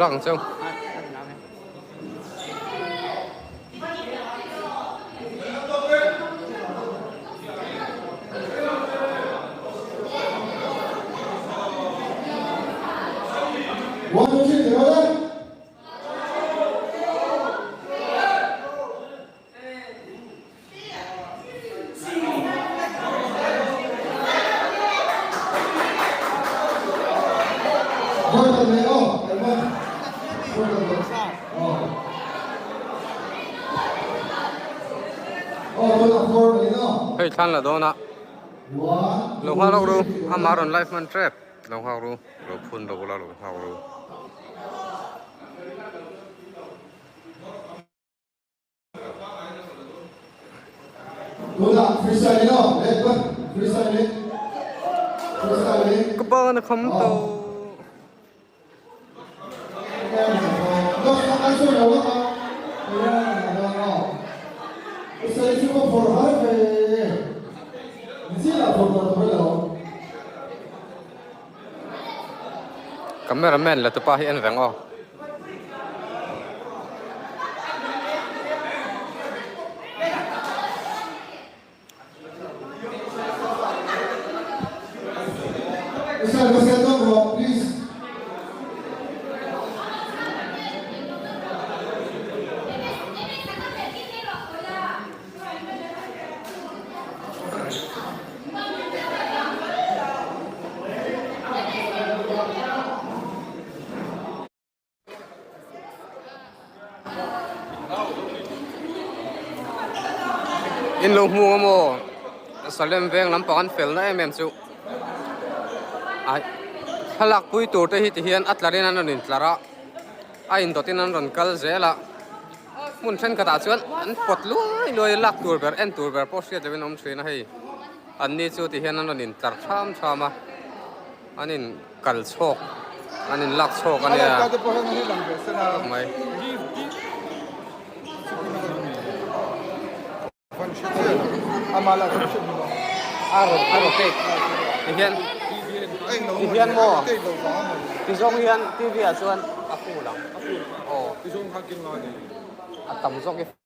lak ang cheu. Hei thlan la dawn a lo nghak lawk ru ama rawn live hman tep lo nghak ru lo phun lo ula lo nghak ru. Ka ban a kham to. Cameraman la tupa hi en reng aw. In lo hmu ang maw Salem veng lampang an fel na em em chu ai thlalak pui tur te hi ti hian a tlar in an rawn intlar a a indawt in an rawn kal zel a. Hmun thenkhatah chuan an pawt luai luai a, lak tur ber en tur ber pawh hriat lovin a awm thin a hei. Anni chu ti hian an rawn intlar tham tham a, an in kal chhawk, an in lak chhawk a nia mai. Ti hian ti hian maw ti zawng hian tv ah chuan a full ang aw a tam zawk i.